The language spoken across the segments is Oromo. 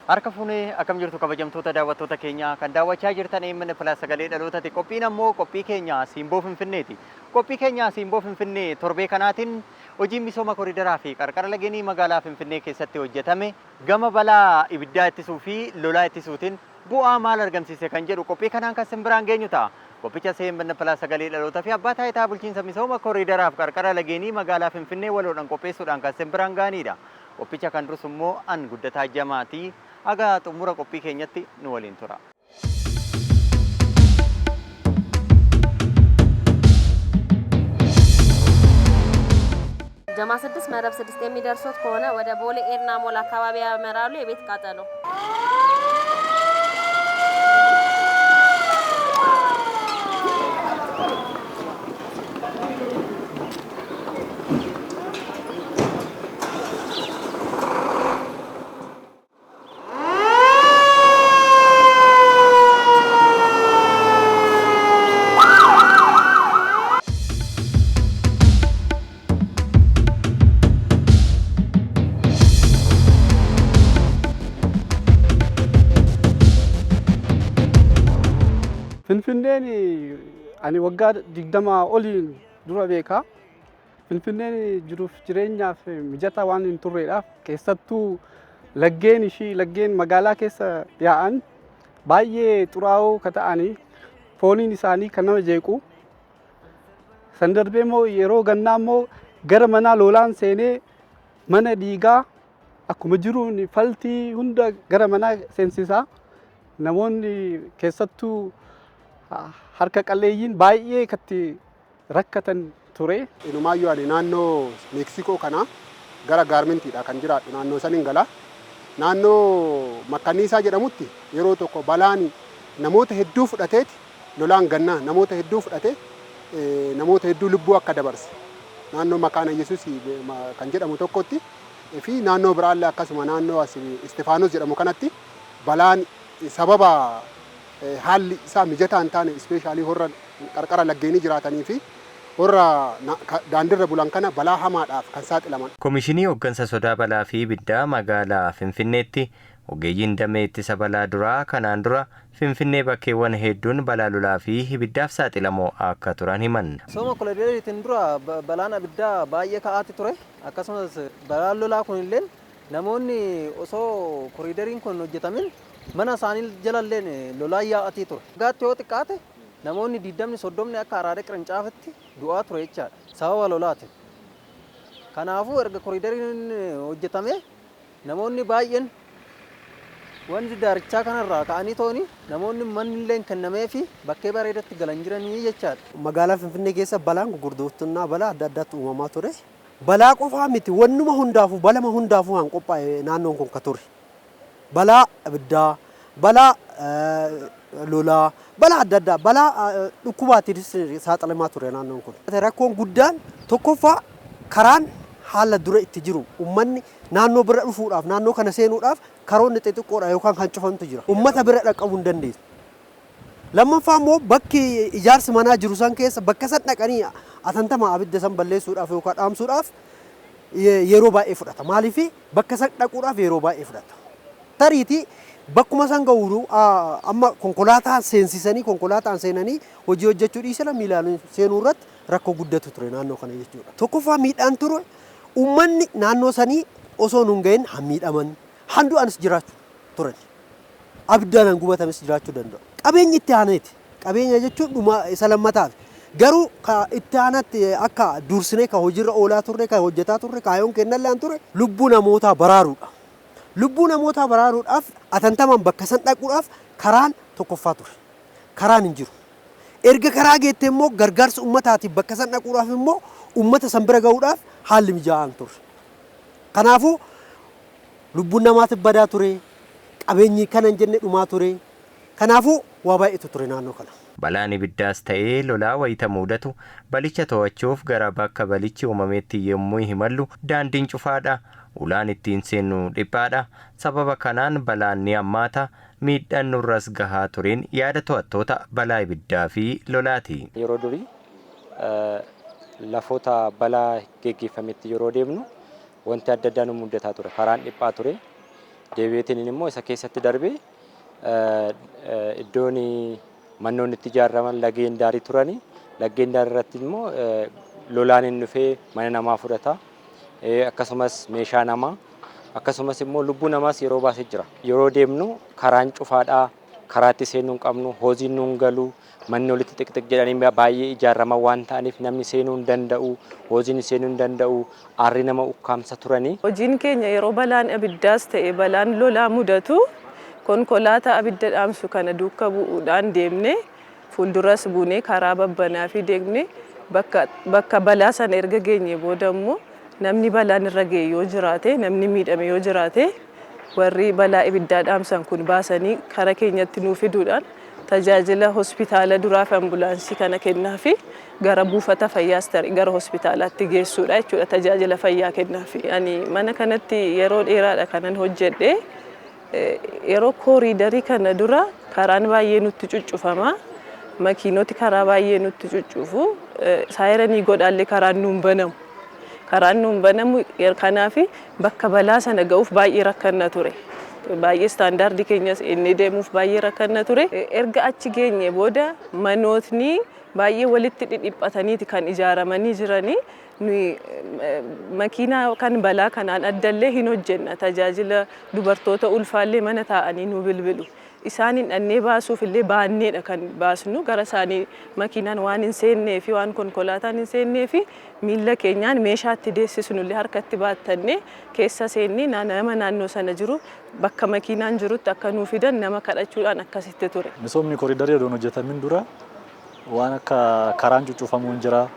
Harka fuunee akkam jirtu kabajamtoota daawwattoota keenyaa kan daawwachaa jirtan AMN Plus sagalee dhalootati. Qophiin ammoo qophii keenya Siimboo Finfinneeti. Qophii keenya Siimboo Finfinnee torbee kanaatiin hojiin misooma koriidaraa fi qarqara lageenii magaalaa Finfinnee keessatti hojjetame gama balaa ibiddaa ittisuu fi lolaa ittisuutiin bu'aa maal argamsiise kan jedhu qophii kanaan kan sin biraan geenyu ta'a. Qophicha AMN Plus sagalee dhaloota fi abbaa taayitaa bulchiinsa misooma koriidaraaf qarqara lageenii magaalaa Finfinnee waloodhaan qopheessuudhaan kan sin biraan ga'anidha. Qophicha kan dursu immoo an Guddataa Jamaati. Haga xumura qophii keenyatti nu waliin tura. ጀማ 6 መረብ 6 የሚደርሱት ከሆነ ወደ ቦሌ ኤድና ሞል አካባቢ ያመራሉ። የቤት ቃጠሎ Finfinneen ani waggaa 20 oliin dura beekaa. Finfinneen jiruuf jireenyaaf mijataa waan hin turreedhaaf keessattuu laggeen ishii laggeen magaalaa keessa yaa'an baay'ee xuraa'oo ka ta'anii fooniin isaanii kan nama jeequ. San darbee immoo yeroo gannaa immoo gara manaa lolaan seenee mana dhiigaa akkuma jiruun faltii hunda gara manaa seensisaa. Namoonni keessattuu harka qalleeyyiin baay'ee katti rakkatan ture. Inumaayyuu ani naannoo Meeksikoo kana gara gaarmentiidha kan jiraadhu naannoo saniin gala. Naannoo Makkanniisaa jedhamutti yeroo tokko balaan namoota hedduu fudhateeti lolaan gannaa namoota hedduu fudhate namoota hedduu lubbuu akka dabarse. Naannoo Makaana Yesuus kan jedhamu tokkotti fi naannoo biraallee akkasuma naannoo as Istifaanos jedhamu kanatti balaan sababa haalli isaa mijataa hin taane ispeeshaalii horra qarqara laggeenii jiraatanii fi warra daandiirra bulan kana balaa hamaadhaaf kan saaxilaman. Komishinii hooggansa sodaa balaa fi ibiddaa magaalaa Finfinneetti ogeeyyiin damee ittisa balaa duraa kanaan dura Finfinnee bakkeewwan hedduun balaa lolaa fi ibiddaaf saaxilamoo akka turan himan. Misooma koriidariitiin dura balaan abiddaa baay'ee ka'aati ture. Akkasumas balaan lolaa kunillee namoonni osoo koriidariin kun hojjetamin mana isaanii jalallee lolaan yaa'atii ture. Waggaatti yoo xiqqaate namoonni 20 30 akka Araada qirincaafitti du'aa ture jechaadha sababa lolaatiin. Kanaafuu erga koriidariin hojjetame namoonni baay'een wanti daarichaa kanarraa ka'anii tooni namoonni manni illee kennamee fi bakkee bareedatti galan jiranii jechaadha. Magaalaa Finfinnee keessa balaan gurguddootunnaa balaa adda addaatti uumamaa ture. Balaa qofaa miti wannuma hundaafuu balama hundaafuu kan qophaa'e naannoon kun ka ture. Balaa ibiddaa, balaa lolaa, balaa adda addaa, balaa dhukkubaatiinis saaxilamaa ture naannoon kun. Rakkoon guddaan tokkoffaa karaan haala dura itti jiru uummanni naannoo bira dhufuudhaaf naannoo kana seenuudhaaf karoonni xixiqqoodha yookaan kan cufantu jira. Uummata bira dhaqqabuu hin dandeessu. Lammaffaa immoo bakki ijaarsi manaa jiru san keessa bakka san dhaqanii atantama abidda san balleessuudhaaf yookaan dhaamsuudhaaf yeroo baay'ee fudhata. Maaliif bakka san dhaquudhaaf yeroo baay'ee fudhata. Tariitii bakkuma san ga'uuru amma konkolaataan seensisanii konkolaataan seenanii hojii hojjechuu dhiisana miilaan seenuu irratti rakkoo guddatu ture naannoo kana jechuudha. Tokkoffaa miidhaan ture uummanni naannoo sanii osoo nun gahin han miidhaman han du'anis jiraachuu turan. Abiddaan han gubatanis jiraachuu danda'u. Qabeenyi itti aaneeti. Qabeenya jechuun dhuma isa lammataaf. Garuu itti aanatti akka dursinee ka hojiirra oolaa turre ka hojjetaa turre kaayoon kennallaan ture lubbuu namootaa baraaruudha. Lubbuu namootaa baraaruudhaaf atantamaan bakka san dhaquudhaaf karaan tokkoffaa ture. Karaan hin jiru. Erga karaa geette immoo gargaarsa uummataatiif bakka san dhaquudhaaf immoo uummata san bira gahuudhaaf haalli mijaa'aan ture. Kanaafuu lubbuun namaatiif badaa ture. Qabeenyi kana hin jenne dhumaa ture. Kanaafuu waa baay'eetu ture naannoo kana. Balaan ibiddaas ta'ee lolaa wayita mudatu balicha to'achuuf gara bakka balichi uumametti yommuu imallu daandiin cufaadha. Ulaan ittiin seennu dhiphaadha. Sababa kanaan balaan ni hammaata. Miidhaan nurras gahaa tureen yaada to'attoota balaa ibiddaa fi lolaati. Yeroo durii lafoota balaa geggeeffametti yeroo deemnu wanti adda addaa nu mudataa ture. Karaan dhiphaa ture. Deebi'eetiin immoo isa keessatti darbee iddoon mannoonni itti ijaaraman lageen daarii turani. Laggeen daarii irratti immoo lolaan hin dhufee mana namaa fudhata. Akkasumas meeshaa namaa akkasumas immoo lubbuu namaas yeroo baasee jira. Yeroo deemnu karaan cufaadhaa, karaatti seenuu hin qabnu, hojiin nuun galu, manni walitti xiqxiq jedhanii baay'ee ijaaraman waan ta'aniif namni seenuu hin danda'u, hojiin seenuu hin danda'u, aarri nama ukkaamsa turanii. Hojiin keenya yeroo balaan abiddaas ta'e balaan lolaa mudatu konkolaataa abidda dhaamsu kana duukaa bu'uudhaan deemnee fuulduras buunee karaa babbanaa fi deemnee bakka balaa sana erga geenye booda immoo namni balaan irra ga'e yoo jiraate, namni miidhame yoo jiraate, warri balaa ibiddaa dhaamsan kun baasanii kara keenyatti nuu fiduudhaan tajaajila hospitaala duraa fi ambulaansii kana kennaa fi gara buufata fayyaas ta'e gara hospitaalaatti geessuudha jechuudha, tajaajila fayyaa kennaafi. Ani mana kanatti yeroo dheeraadha kanan hojjedhe. Yeroo kooriidarii kana dura karaan baay'ee nutti cuccufama. Makiinoti karaa baay'ee nutti cuccufu. Saayiranii godhaallee karaan nuun banamu. Karaan nuun banamu, kanaaf bakka balaa sana ga'uuf baay'ee rakkanna ture. Baay'ee istaandaardii keenyas inni deemuuf baay'ee rakkanna ture. Erga achi geenye booda manootni baay'ee walitti dhidhiphataniiti kan ijaaramanii jiranii. Nuyi makiinaa kan balaa kanaan addallee hin hojjenna. Tajaajila dubartoota ulfaallee mana taa'anii nu bilbilu. Isaan hin dhannee baasuuf illee baanneedha kan baasnu. Gara isaanii makiinaan waan hin seennee fi waan konkolaataan hin seennee fi miilla keenyaan meeshaatti deessisnu illee harkatti baattannee keessa seennee nama naannoo sana jiru bakka makiinaan jirutti akka nuu fidan nama kadhachuudhaan akkasitti ture. Misoomni koriidarii odoon hojjetamin dura waan akka karaan cuccufamuun jira,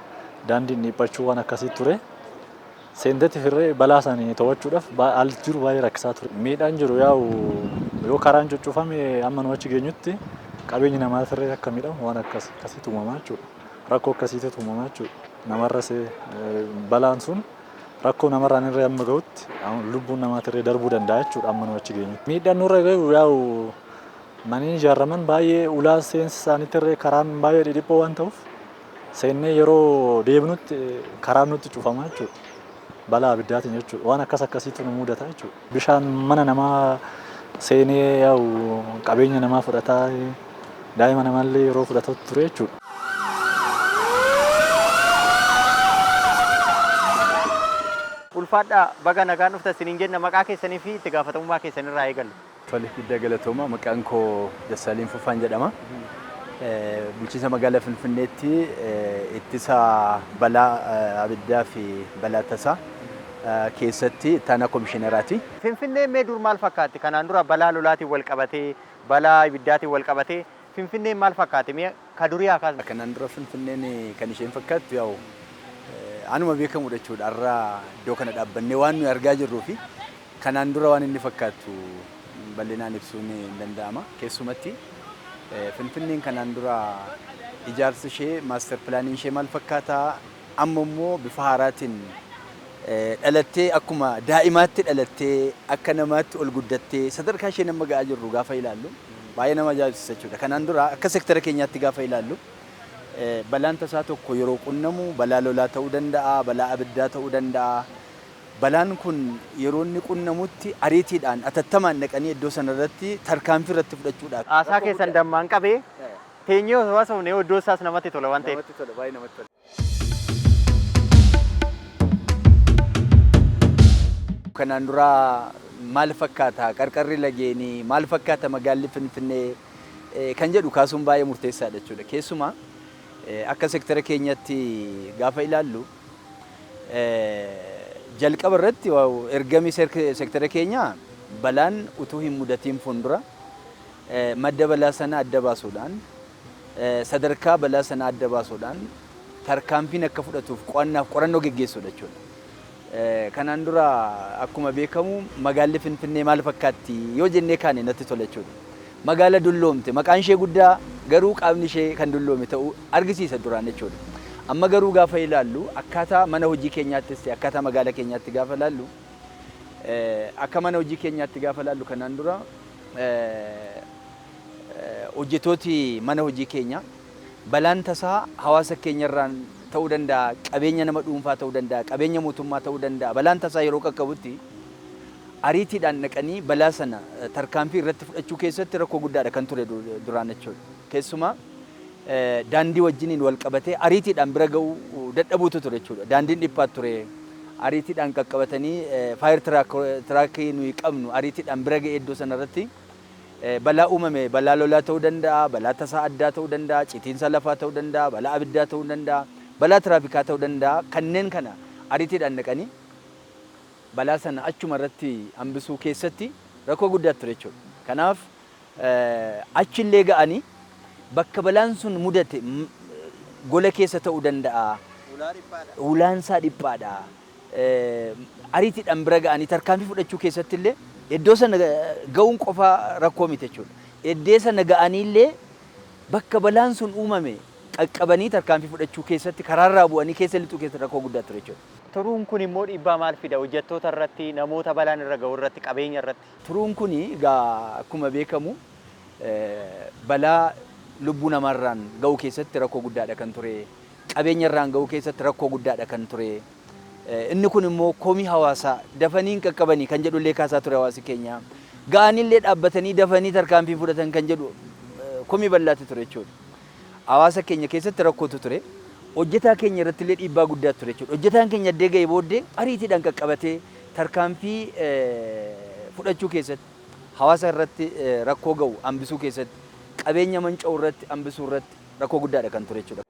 daandiin dhiphachuu waan akkasii ture. Seentetti firree balaa isaanii to'achuudhaaf haalli jiru baay'ee rakkisaa ture. Miidhaan jiru yaa'u yoo karaan cuccufame amma nu achi geenyutti qabeenyi namaa firree akka miidhamu waan akkas akkasiitu uumamaa jechuudha. Rakkoo akkasiitu uumamaa jechuudha. Namarras balaan sun rakkoo namarraan irra amma gahutti lubbuun namaatirree darbuu danda'a jechuudha amma nu achi geenyutti. Miidhaan nurra gahu yaa'u manneen ijaaraman baay'ee ulaa seensa isaaniitirree karaan baay'ee dhidhiphoo waan ta'uuf seennee yeroo deemnutti karaan nutti cufama jechuudha. Balaa abiddaatiin jechuudha. Waan akkas akkasiitu nu mudata jechuudha. Bishaan mana namaa seenee yaa'u qabeenya namaa fudhataa, daa'ima namaallee yeroo fudhatu ture jechuudha. Ulfaadhaa, baga nagaan dhuftan isiniin jenna. Maqaa keessanii fi itti gaafatamummaa keessanirraa eegallu. Tole, guddaa galatooma. Maqaan koo Dassaaleen Fufaan jedhama. Bulchiinsa magaalaa Finfinneetti ittisa balaa abiddaa fi balaa tasaa keessatti ittaanaa komishineraati. Finfinneen mee dur maal fakkaatti? Kanaan dura balaa lolaatiin wal qabatee, balaa ibiddaatiin wal qabatee Finfinneen maal fakkaatti? Mee ka durii haa kaasnu. Kanaan dura Finfinneen kan isheen fakkaattu yaa'u anuma beekamudha jechuudha. Har'a iddoo kana dhaabbannee waan nuyi argaa jirruu fi kanaan dura waan inni fakkaattu bal'inaan ibsuun hin danda'ama. Keessumatti Finfinneen kanaan dura ijaarsi ishee, master planiin ishee maal fakkaata? Amma immoo bifa haaraatiin dhalattee, akkuma daa'imaatti dhalattee, akka namaatti ol guddattee sadarkaa isheen amma ga'aa jirru gaafa ilaallu baay'ee nama ajaa'ibsiisa jechuudha. Kanaan dura akka sektara keenyaatti gaafa ilaallu balaan tasaa tokko yeroo qunnamu balaa lolaa ta'uu danda'a, balaa abiddaa ta'uu danda'a. Balaan kun yeroo inni qunnamutti ariitiidhaan atattamaan dhaqanii iddoo sanarratti tarkaanfii irratti fudhachuudhaaf. Haasaa keessan dammaan qabee teenyee osoo haasofne iddoo isaas namatti tola waan ta'eef. Namatti tola, baay'ee namatti tola. Kanaan dura maal fakkaata qarqarri lageenii, maal fakkaata magaalli Finfinnee kan jedhu kaasuun baay'ee murteessaadha jechuudha. Keessumaa akka sektara keenyatti gaafa ilaallu jalqaba irratti ergami sektara keenyaa balaan utuu hin mudatiin fuuldura madda balaa sana adda baasuudhaan, sadarkaa balaa sana adda baasuudhaan tarkaanfiin akka fudhatuuf qo'annaaf qorannoo geggeessuudha jechuudha. Kanaan dura akkuma beekamu magaalli Finfinnee maal fakkaatti yoo jennee kaane natti tola jechuudha. Magaala dulloomte, maqaan ishee guddaa garuu qaamni ishee kan dulloome ta'uu argisiisa duraan jechuudha. Amma garuu gaafa ilaallu akkaataa mana hojii keenyaattis ta'e akkaataa magaala keenyaatti gaafa ilaallu, akka mana hojii keenyaatti gaafa ilaallu, kanaan dura hojjetooti mana hojii keenya balaan tasaa hawaasa keenyarraan ta'uu danda'a, qabeenya nama dhuunfaa ta'uu danda'a, qabeenya mootummaa ta'uu danda'a. Balaan tasaa yeroo qaqqabutti Ariitiidhaan dhaqanii balaa sana tarkaanfii irratti fudhachuu keessatti rakkoo guddaadha kan ture duraan jechuudha. Keessumaa daandii wajjiniin wal qabatee ariitiidhaan bira ga'uu dadhabuutu ture jechuudha. Daandiin dhiphaa ture. Ariitiidhaan qaqqabatanii fire truckii nuyi qabnu ariitiidhaan bira ga'ee iddoo sanarratti balaa uumame, balaa lolaa ta'uu danda'a, balaa tasaa addaa ta'uu danda'a, citiinsa lafaa ta'uu danda'a, balaa abiddaa ta'uu danda'a, balaa tiraafikaa ta'uu danda'a. Kanneen kana ariitiidhaan dhaqanii balaa sana achuma irratti hambisuu keessatti rakkoo guddaa ture jechuudha. Kanaaf achillee ga'anii bakka balaan sun mudate gola keessa ta'uu danda'a. Ulaan isaa dhiphaadha. Ariitiidhaan bira ga'anii tarkaanfii fudhachuu keessatti illee iddoo sana ga'uun qofa rakkoo miti jechuudha. Iddoo sana ga'anii illee bakka balaan sun uumame qaqqabanii tarkaanfii fudhachuu keessatti, karaarraa bu'anii keessa lixuu keessatti rakkoo guddaa ture jechuudha. Turuun kun immoo dhiibbaa maal fida? Hojjettoota irratti, namoota balaan irra ga'u irratti, qabeenya irratti. Turuun kun egaa akkuma beekamu balaa lubbuu namaarraan ga'uu keessatti rakkoo guddaadha kan ture. Qabeenya irraan ga'uu keessatti rakkoo guddaadha kan ture. Inni kun immoo komii hawaasaa, dafanii hin qaqqabanii kan jedhu illee kaasaa ture hawaasi keenya. Ga'anillee dhaabbatanii dafanii tarkaanfii fudhatan kan jedhu komii bal'aatu ture jechuudha. Hawaasa keenya keessatti rakkootu ture. Hojjetaa keenya irratti illee dhiibbaa guddaa ture jechuudha. Hojjetaan keenya addee ga'e booddee ariitiidhaan qaqqabatee tarkaanfii fudhachuu keessatti, hawaasa irratti rakkoo ga'u hambisuu keessatti, qabeenya manca'u irratti hambisuu irratti rakkoo guddaadha kan ture jechuudha.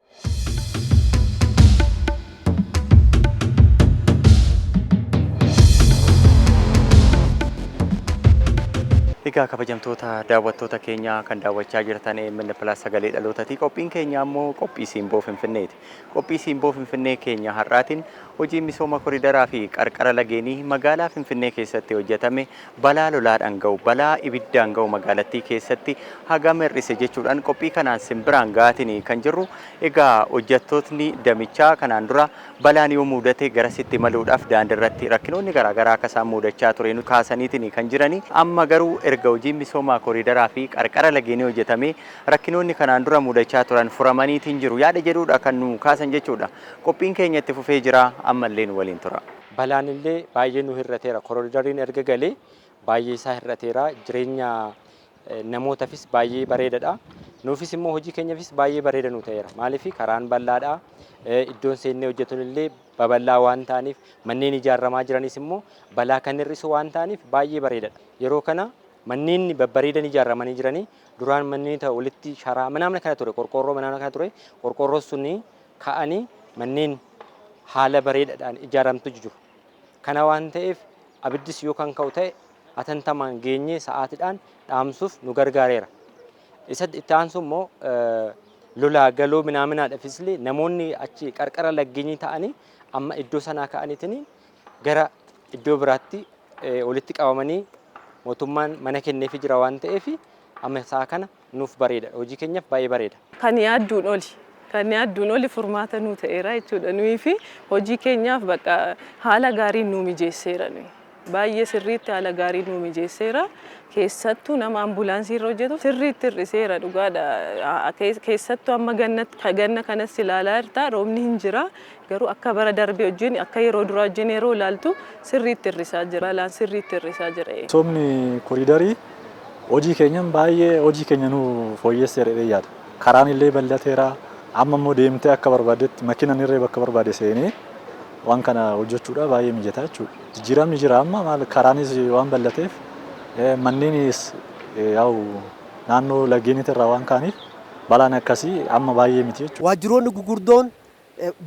Egaa kabajamtoota daawwattoota keenya kan daawwachaa jirtan AMN Plus sagalee dhalootaati. Qophiin keenya ammoo qophii Simboo Finfinneeti. Qophii Simboo Finfinnee keenya har'aatiin hojii misooma koriidaraa fi qarqara lageenii magaalaa Finfinnee keessatti hojjetame balaa lolaadhaan ga'u, balaa ibiddaan ga'u magaalattii keessatti hagam hir'ise jechuudhaan qophii kanaan simbiraan ga'aatiin kan jirru. Egaa hojjettootni damichaa kanaan dura balaan yoo mudate garasitti imaluudhaaf daandii irratti rakkinoonni garaagaraa akka isaan mudachaa ture kaasaniitiin kan jirani. Amma garuu erga hojiin misooma koriidaraa fi qarqara lageenii hojjetame rakkinoonni kanaan dura mudachaa turan furamaniitiin jiru yaada jedhuudha kan nu kaasan jechuudha. Qophiin keenya itti fufee jira, ammallee nu waliin tura. Balaan illee baay'ee nu hir'ateera. Koriidariin erga galee baay'ee isaa hir'ateera. Jireenya namootaafis baay'ee bareedaadha. Nuufis immoo hojii keenyaafis baay'ee bareeda nu ta'eera. Maaliif karaan bal'aadha. Iddoon seennee hojjetan illee babal'aa waan ta'aniif, manneen ijaaramaa jiranis immoo balaa kan hir'isu waan ta'aniif baay'ee bareedaadha. Yeroo kana manneen babbareedan ijaaramanii jiranii duraan manneen ta'u walitti sharaa manaamna kana ture, qorqoorroo manaamna kana ture, qorqoorroo suni ka'anii manneen haala bareedaadhaan ijaaramtu jiru. Kana waan ta'eef abiddis yoo kan ka'u ta'e atantamaan geenyee sa'aatiidhaan dhaamsuuf nu gargaareera. Isa itti aansu immoo lolaa galoo minaaminaadhaafis illee namoonni achi qarqara laggeenii ta'anii amma iddoo sanaa ka'aniitiin gara iddoo biraatti walitti qabamanii mootummaan mana kenneefii jira waan ta'eef amma isaa kana nuuf bareeda. Hojii keenyaaf baay'ee bareeda. Kan yaadduun oli. Kan yaadduun oli furmaata nuu ta'eera jechuudha. Nuyi fi hojii keenyaaf bakka haala gaariin nuu mijeesseera nuyi. Baay'ee sirriitti haala gaarii nuu mijeesseera. Keessattuu nama ambulaansii irra hojjetu sirriitti hir'iseera dhugaadha. Keessattuu amma ganna kanas ilaalaa jirta, roobni hin jira. Garuu akka bara darbee wajjin, akka yeroo duraa wajjin yeroo ilaaltu sirriitti hir'isaa jira. Balaan sirriitti hir'isaa jira. Misoomni koriidarii hojii keenyan baay'ee hojii keenya nu fooyyesseera jedhee yaada. Karaan illee bal'ateera. Amma immoo deemtee akka barbaaddetti makiinaan irree bakka barbaade seenee waan kana hojjechuudha baay'ee mijataa jechuudha. Jijjiiramni jira, amma maal karaanis waan bal'ateef, manneenis yaa'u naannoo laggeeniitirraa waan ka'aniif balaan akkasii amma baay'ee miti jechuudha. Waajjiroonni gugurdoon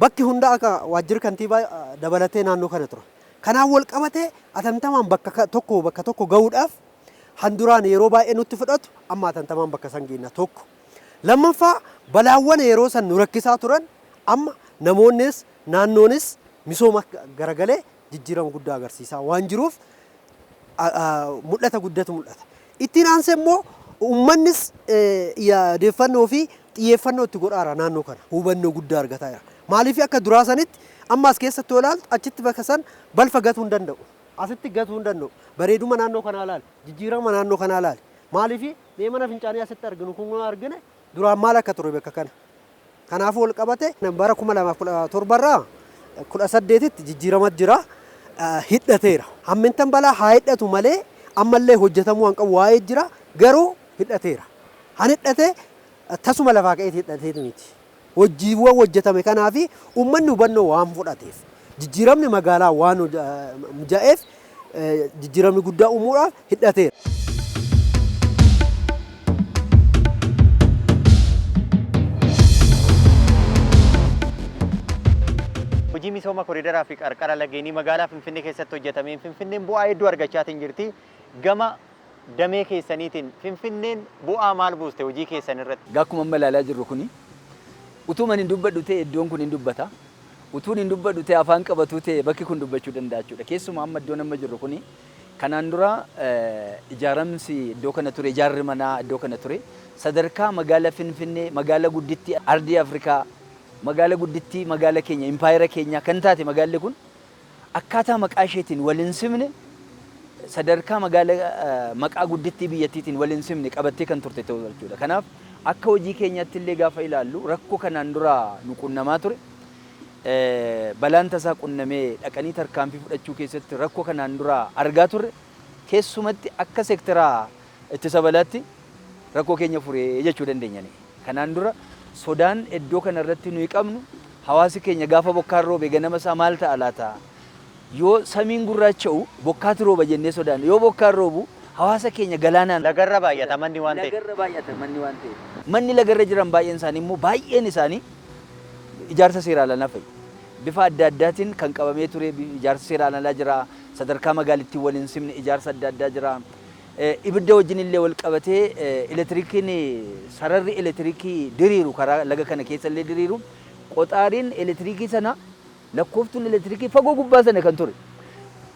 bakki hunda akka waajjirri kantiibaa dabalatee naannoo kana tura. Kanaan wal qabatee atantamaan bakka tokko bakka tokko gahuudhaaf handuraan yeroo baay'ee nutti fudhatu amma atantamaan bakka san geenna tokko. Lammaffaa, balaawwan yeroo san nu rakkisaa turan amma namoonnis naannoonis misooma garagalee jijjiirama guddaa agarsiisaa waan jiruuf mul'ata guddatu mul'ata. Ittiin aansee immoo uummannis odeeffannoo fi xiyyeeffannoo itti godhaara, naannoo kana hubannoo guddaa argataa jira. Maaliif akka duraa sanitti amma as keessatti yoo ilaaltu achitti bakka san balfa gatuu hin danda'u. Asitti gatuu hin danda'u. Bareeduma naannoo kanaa ilaali. Jijjiirama naannoo kanaa ilaali. Maaliif mee mana fincaanii asitti arginu kun argine duraan maal akka ture bakka kana. Kanaafuu wal qabate bara 2017 irraa 18tti jijjiirama jira. Hidhateera. Hammintan balaa haa hidhatu malee ammallee hojjetamuu waan qabu waa'ee jira, garuu hidhateera. Han hidhate tasuma lafaa ka'eeti hidhateetu miti. Hojiiwwan hojjetame kanaafi uummanni hubannoo waan fudhateef, jijjiiramni magaalaa waan mijaa'eef, jijjiiramni guddaa uumuudhaaf hidhateera. Hojii misooma koriidaraa fi qarqara lageenii magaalaa Finfinnee keessatti hojjetameen Finfinneen bu'aa hedduu argachaatiin jirti. Gama damee keessaniitiin Finfinneen bu'aa maal buuste hojii keessan irratti? Akkuma amma ilaalaa jirru kuni, utuu ani hin dubbadhu ta'e iddoon kun hin dubbata. Utuun hin dubbadhu ta'e, afaan qabatu ta'e, bakki kun dubbachuu danda'a jechuudha. Keessumaa amma iddoon amma jirru kuni, kanaan dura ijaaramsi iddoo kana ture, ijaarri manaa iddoo kana ture, sadarkaa magaala Finfinnee, magaala guddittii ardii Afrikaa, magaala guddittii magaala keenya, impaayera keenyaa kan taate magaalli kun, akkaataa maqaa isheetiin wal hin simne, sadarkaa magaala maqaa guddittii biyyattiitiin wal hin simne qabattee kan turte ta'uu jechuudha. Kanaaf akka hojii keenyaatti illee gaafa ilaallu, rakkoo kanaan dura nu qunnamaa ture, balaan tasaa qunnamee dhaqanii tarkaanfii fudhachuu keessatti rakkoo kanaan dura argaa turre, keessumatti akka seektaraa ittisa balaatti rakkoo keenya furee jechuu dandeenya. Kanaan dura sodaan iddoo kana irratti nuyi qabnu, hawaasi keenya gaafa bokkaan roobe ganama isaa maal ta'a laata? Yoo samiin gurraacha'u bokkaatu rooba jennee sodaanna. Yoo bokkaan roobu hawaasa keenya galaanaan Lagarra baay'ata manni waan ta'eef. Lagarra baay'ata manni waan ta'eef. Manni lagarra jiran baay'een isaanii immoo, baay'een isaanii ijaarsa seeraan alaa fa'i. Bifa adda addaatiin kan qabamee ture ijaarsa seeraan alaa jira. Sadarkaa magaalittiin wal hin simne ijaarsa adda addaa jira. Ibidda wajjin illee wal qabatee, elektirikiin, sararri elektirikii diriiru, karaa laga kana keessa illee diriiru, qoxaariin elektirikii sana, lakkooftuun elektirikii fagoo gubbaa sana kan ture.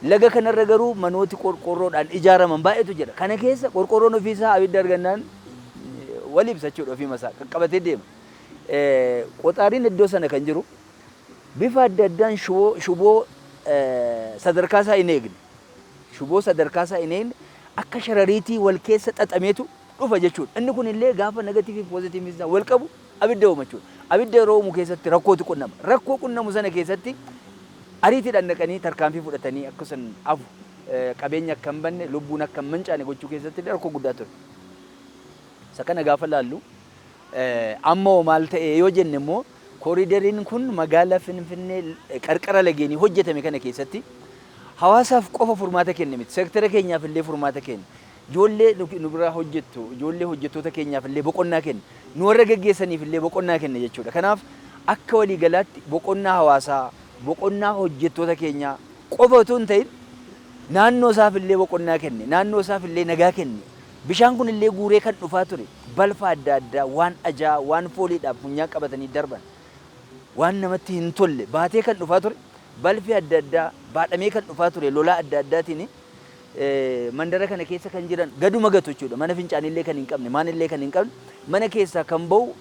Laga kanarra garuu manooti qorqoorroodhaan ijaaraman baay'eetu jira. Kana keessa qorqoorroon ofiisaa abidda argannaan wal ibsa jechuudha, ofiima isaa qaqqabatee deema. Qoxaariin iddoo sana kan jiru bifa adda addaan shuboo sadarkaa isaa hin eegne. Shuboo sadarkaa isaa hin eegne akka sharariitii wal keessa xaxameetu dhufa jechuudha. Inni kun illee gaafa negative fi positive isaa wal qabu abidda uuma jechuudha. Abidda yeroo uumu keessatti rakkootu qunnama. Rakkoo qunnamu sana keessatti ariitiidhaan dhaqanii tarkaanfii fudhatanii akka san hafu, qabeenya akka hin banne, lubbuun akka hin mancaane gochuu keessatti rakkoo guddaa ture. Isa kana gaafa laallu, amma hoo maal ta'e yoo jenne immoo, kooriideriin kun magaalaa Finfinnee qarqara lageenii hojjetame kana keessatti hawaasaaf qofa furmaata kenne miti. Seektara keenyaaf illee furmaata kenne. Ijoollee nu biraa hojjettu, ijoollee hojjettoota keenyaaf illee boqonnaa kenne. Nu warra geggeessaniif illee boqonnaa kenne jechuudha. Kanaaf akka waliigalaatti boqonnaa hawaasaa, boqonnaa hojjettoota keenyaa qofa otoo hin ta'in, naannoo isaaf illee boqonnaa kenne, naannoo isaaf illee nagaa kenne. Bishaan kun illee guuree kan dhufaa ture balfa adda addaa, waan ajaa, waan fooliidhaaf funyaan qabatanii darban, waan namatti hin tolle baatee kan dhufaa ture, balfi adda addaa baadhamee kan dhufaa ture lolaa adda addaatiin mandara kana keessa kan jiran gaduma gatu jechuudha. Mana fincaanillee kan hin qabne, maanillee kan hin qabne, mana keessaa kan ba'u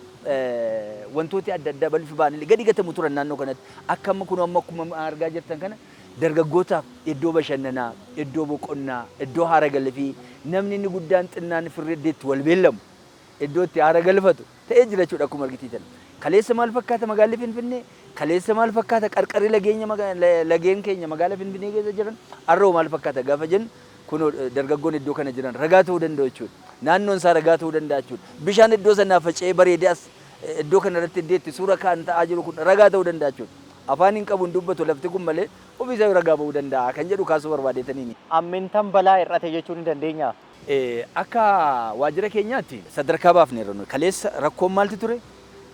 wantooti adda addaa balfi ba'anillee gadi gatamu turan naannoo kanatti. Akka amma kun amma akkuma argaa jirtan kana, dargaggootaaf iddoo bashannanaa, iddoo boqonnaa, iddoo haara galfii namni inni guddaan xinnaan firri iddoo itti wal beellamu, iddoo itti haara galfatu ta'ee jira jechuudha akkuma argitiitan. Kaleessa maal fakkaata magaalli Finfinnee? Kaleessa maal fakkaata qarqarri lageenya lageen keenya magaala Finfinnee keessa jiran? Har'oo maal fakkaata gaafa jennu, kunoo dargaggoon iddoo kana jiran ragaa ta'uu danda'u jechuudha. Naannoon isaa ragaa ta'uu danda'a jechuudha. Bishaan iddoo sanaa faca'ee bareedee as iddoo kana irratti iddoo itti suura ka'an ta'aa jiru kun ragaa ta'uu danda'a jechuudha. Afaan hin qabu, hin dubbatu lafti kun malee ofiisaa ragaa ba'uu danda'a kan jedhu kaasuu barbaadeetaniini. Ammintan balaa hir'ate jechuu ni dandeenyaa? Akka waajjira keenyaatti sadarkaa baafneerra nuyi. Kaleessa rakkoon maaltu ture?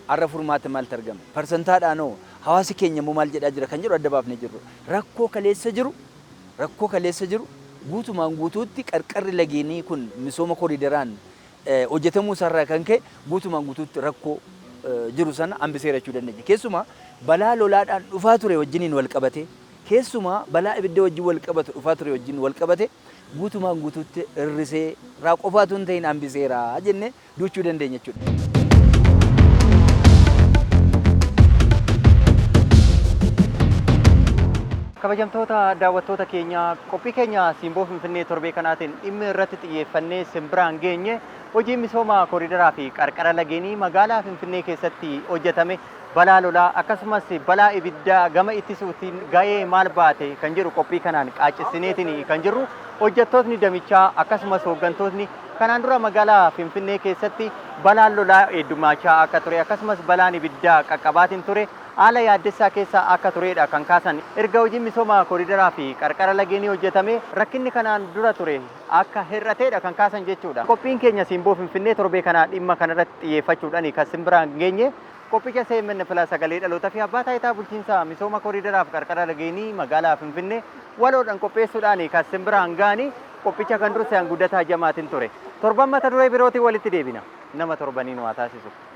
Har'a furmaata maaltu argame? Parsantaadhaanoo hawaasi keenya immoo maal jedhaa jira kan jedhu adda baafnee jirru. Rakkoo kaleessa jiru guutumaan guutuutti qarqarri lageenii kun misooma koriidaraan hojjetamuu isaarraa kan ka'e guutumaan guutuutti rakkoo jiru sana hambiseera jechuu dandeenya. Keessumaa balaa lolaadhaan dhufaa ture wajjiniin wal qabate, keessumaa balaa ibidda wajjin wal qabatu dhufaa ture wajjin wal qabate, guutumaan guutuutti hir'isee raa qofaatu hin ta'in hambiseera jennee duuchuu dandeenya jechuudha. Kabajamtoota daawwattoota keenya, qophii keenya Simboo Finfinnee torbee kanaatiin dhimmi irratti xiyyeeffannee simbiraan geenye hojii misooma kooriidaraa fi qarqara lageenii magaalaa Finfinnee keessatti hojjetame balaa lolaa akkasumas balaa ibiddaa gama ittisuutiin ga'ee maal baate kan jedhu qophii kanaan qaaccessineetiin kan jirru. Hojjettootni damichaa akkasumas hooggantootni kanaan dura magaalaa Finfinnee keessatti balaan lolaa heddummachaa akka ture akkasumas balaan ibiddaa qaqqabaatiin ture haala yaaddessaa keessa akka turedha kan kaasan. Erga hojiin misooma kooriidaraa fi qarqara lageenii hojjetame rakkinni kanaan dura ture akka hir'ateedha kan kaasan jechuudha. Qophiin keenya Simboo Finfinnee torbee kanaa dhimma kanarratti xiyyeeffachuudhaan kan simbiraan geenye. Qophicha CMN Plus sagalee dhalootaa fi abbaa taayitaa bulchiinsa misooma kooriidaraaf qarqara lageenii magaalaa Finfinnee waloodhaan qopheessuudhaan kan simbiraan ga'anii qophicha kan durse Guddataa Jamaatiin ture. Torban mata duree birootiin walitti deebina. Nama torbaniin waa taasisu.